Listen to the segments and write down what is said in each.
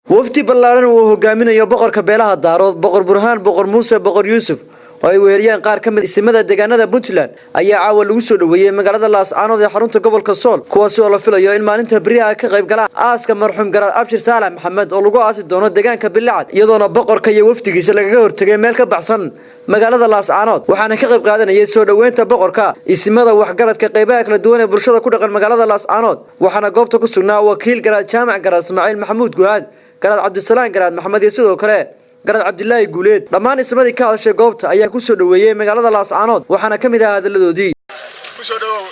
Wafdi ballaaran uu hogaaminayo boqorka beelaha Daarood, Boqor Burhaan Boqor Muuse Boqor Yuusuf, oo ay weheliyaan qaar ka mid isimada deegaanada Puntland, ayaa caawa lagu soo dhoweeyey magaalada Laascaanood ee xarunta gobolka Sool, kuwaasi oo la filayo in maalinta beriha ay ka qayb galaan aaska marxuum Garaad Abshir Saalax Maxamed oo lagu aasi doono deegaanka Bilacad, iyadoona boqorka iyo wafdigiisa lagaga hortegay meel ka baxsan magaalada Laascaanood. Waxaana ka qayb qaadanayay soo dhoweynta boqorka isimada, waxgaradka, qaybaha kala duwan ee bulshada ku dhaqan magaalada Laascaanood. Waxaana goobta ku sugnaa wakiil Garaad Jaamac Garaad Ismaaciil Maxamuud Guhaad, Garaad Cabdisalaan Garaad Maxamed iyo sidoo kale Garaad Cabdilaahi Guuleed. Dhammaan ismadii ka hadashay goobta ayaa ku soo dhoweeyey magaalada Laascaanood, waxaana ka mid ah hadalladoodii. Kusoo dhawow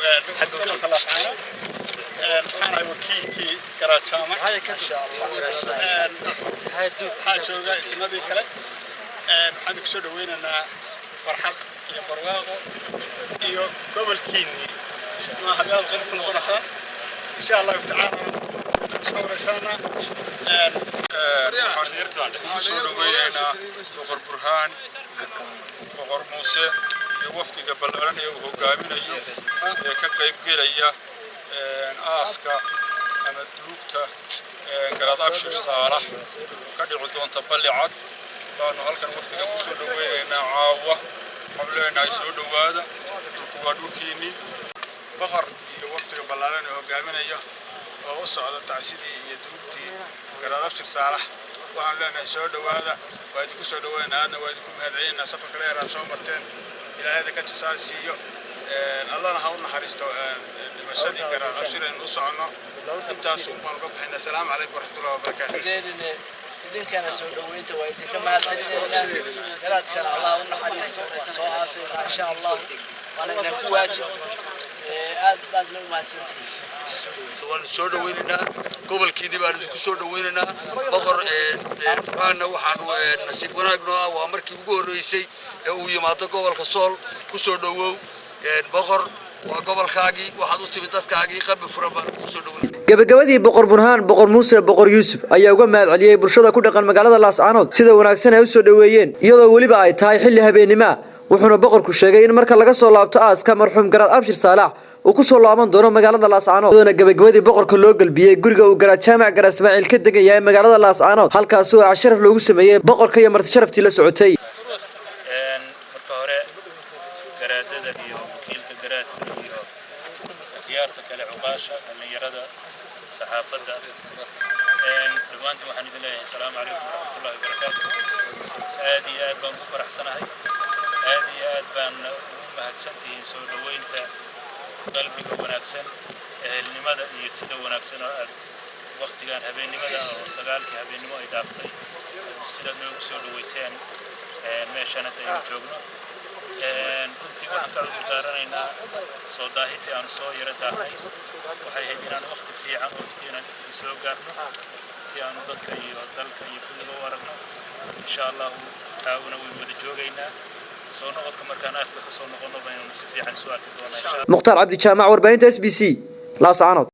gobolka Laascaanood. Waxaan ahay wakiilkii Garaad Jaamac. Waxaa jooga ismadii kale. Waxaan kusoo dhaweynaynaa farxad iyo barwaaqo iyo gobolkiinnii maaha meelaad qeyb ku noqonaysaa, insha Allahu tacaala soo wareysaana. Waxaan ku soo dhaweynaynaa Boqor Burhaan Boqor Muuse iyo wafdiga ballaaran ee uu hogaaminayo ee ka qaybgelaya aaska ama duugta Garaad Abshir Saalax ka dhici doonta Ballicad baanu halkan wafdiga ku soo dhaweynaynaa caawa. Waxaanu leenahay, soo dhowaada, dhulku waa dhulkiinnii. Boqor iyo wafdiga ballaaran ee hogaaminayo oo u socda tacsidii iyo duugtii Garaad Abshir Saalax, waxaanu leenahay, soo dhowaada. Waa idinku soo dhaweynaa, aadna waa idinku mahadcelinaynaa safarka dheer aad soo marteen. Ilaahayda ka jasaar siiyo, Allana ha u naxariisto dhimashadii Garaad Abshir aynu u soconno. Intaas un baan uga baxaynaa. Asalaamu calaykum waraxmatullahi wabarakaatu. Idinkana soo dhoweynta waa idinka mahadcelinaynaa. Garaadkana Allah u naxariisto. Waa soo aasaynaa, insha Allah, waana idin ku waajib. Aad baadna u mahadsantihiin. Waan soo dhaweynaynaa, gobolkiinni baan idinku soo dhaweynaynaa. Boqor Burhaanna waxaanu nasiib wanaag noo ah, waa markii ugu horreysay ee uu yimaado gobolka Sool. Ku soo dhowow boqor, waa gobolkaagii, waxaad u timid dadkaagii, qalbi furan baan kugu soo dhaweyn. Gabagabadii, Boqor Burhaan Boqor Muuse Boqor Yuusuf ayaa uga mahad celiyey bulshada ku dhaqan magaalada Laascaanood sida wanaagsan ay u soo dhoweeyeen, iyadoo weliba ay tahay xilli habeennimo ah. Wuxuuna boqorku sheegay in marka laga soo laabto aaska marxuum Garaad Abshir Saalax uu ku soo laaban doono magaalada Laascaanood, iyadoona gabagabadii boqorka loo gelbiyey guriga uu Garaad Jaamac Garaad Ismaaciil ka degan yahay magaalada Laascaanood, halkaasi oo casharaf loogu sameeyey boqorka iyo marti sharaftii la socotay. Marka hore, garaadada iyo wakiilka garaadka iyo akhyaarta kale, cuqaasha, dhallinyarada, saxaafadda, dhammaantiin waxaan idin leeyahay, asalaamu calaykum waraxmatullahi wabarakaatu. Aad iyo aad baan ugu faraxsanahay, aad iyo aad baan ugu mahadsantihiin soo dhoweynta qalbiga wanaagsan, ehelnimada iyo sida wanaagsan oo aad waktigan habeennimada oo 9-kii habeennimo ay dhaaftay sidaad noogu soo dhoweyseen meeshan hadda aynu joogno. Runtii waxaan ka cudur daaranaynaa soo daahidii aanu soo yaro daahnay. Waxay ahayd inaan waqti fiican oo iftiinan idin soo gaarno si aanu dadka iyo dalka iyo kulliga u aragno. Insha Allahu taawuna waynu wada joogaynaa. Soo noqodka markaan aaska ka soo noqono baynanu si fiican isu arki doonaa, insha. Mukhtaar Cabdi Jaamac, warbaahinta SBC, Laascaanood.